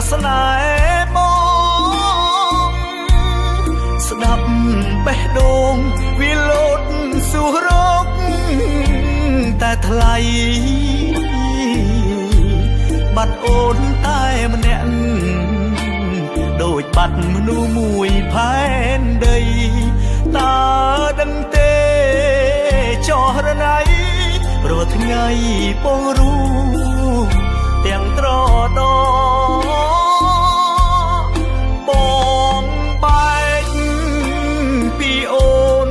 ស្នេហ៍បងស្ដាប់បេះដូងវាលោតសួររកតែថ្លៃបាត់អូនតែម្នាក់ដូចបាត់មនុស្សមួយផែនដីតើដឹងទេចរណៃរាល់ថ្ងៃពងរូទាំងត្រដបងបែកពីអូន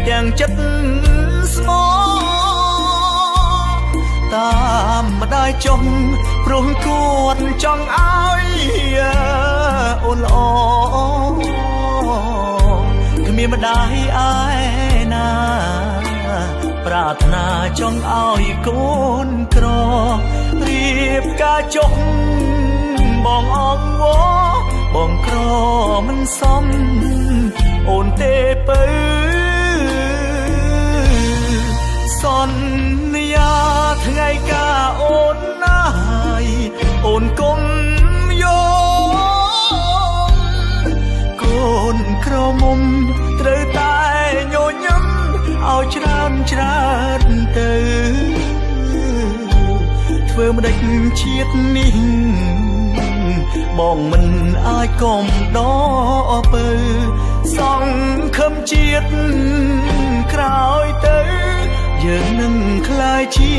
ទាំងចិត្តស្មោតាមម្ដាយចុងព្រោះគាត់ចង់ឲ្យអូនល្អគ្មានម្ដាយឯណាប្រាថ្នាចង់ឲ្យកូនក្ររៀបការចុះបងអងវបងក្រមិនសមអូនទេពៅសន្យាថ្ងៃកាអូនណាយអូនគុំយកកូនក្រមុំត្រូវតែញញឹមឲ្យច្រើនច្រើនទៅធ្វើម្ដេចជាតិនេះបងមិនអាចកុំដពើសង្ឃឹមជាតិក្រោយទៅយើងនឹងក្លាយជា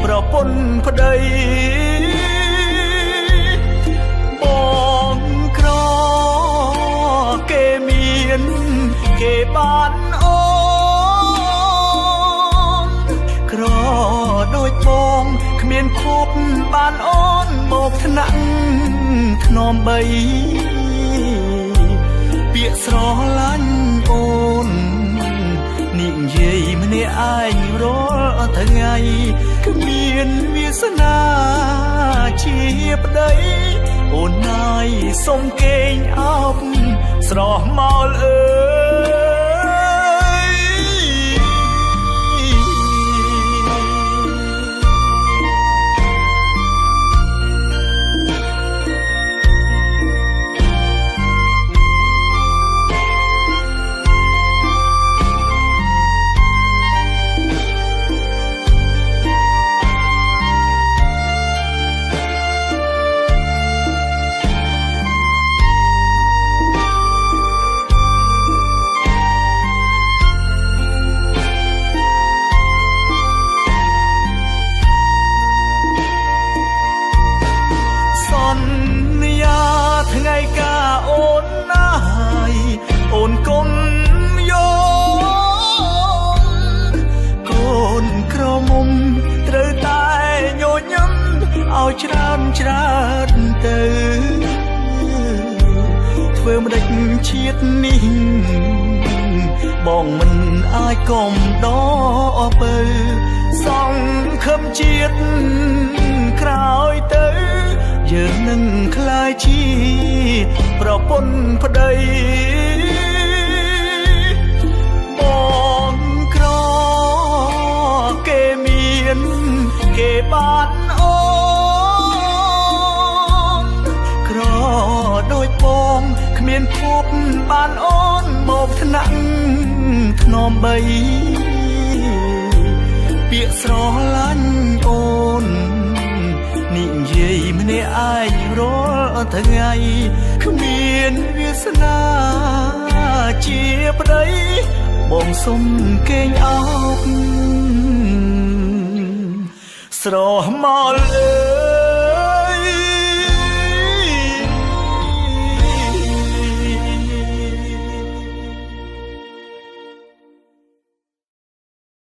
ប្រពន្ធប្តីបងក្រគេមានគេបានអូនក្រដូចបងគ្មានភពបានអូនមកថ្នាក់ធ្នមបីពាក្យស្រឡាញ់អូននិយាយម្នាក់ឯងរាល់ថ្ងៃគ្មានវាសនាជាប្តីអូនណាយសុំគេងអោបស្រស់មកអើយថ្ងៃកាអូនណាយអូនគុំយកកូនក្រមុំត្រូវតែញញឹមឲ្យច្រើនច្រើនទៅធ្វើម្ដេចជាតិនេះបងមិនអាចកុំដពើសង្ឃឹមជាតិក្រោយទៅយើងនឹងក្លាយជាប្រពន្ធប្តីបងក្រគេមានគេបានអូនក្រដូចបងគ្មានភពបានអូនមកថ្នាក់ធ្នមបីពាក្យស្រឡាញ់អូននិយាយម្នាក់ឯងរាល់ថ្ងៃគ្មានវាសនាជាប្តីបងសុំគេងអោបស្រស់មកអើយ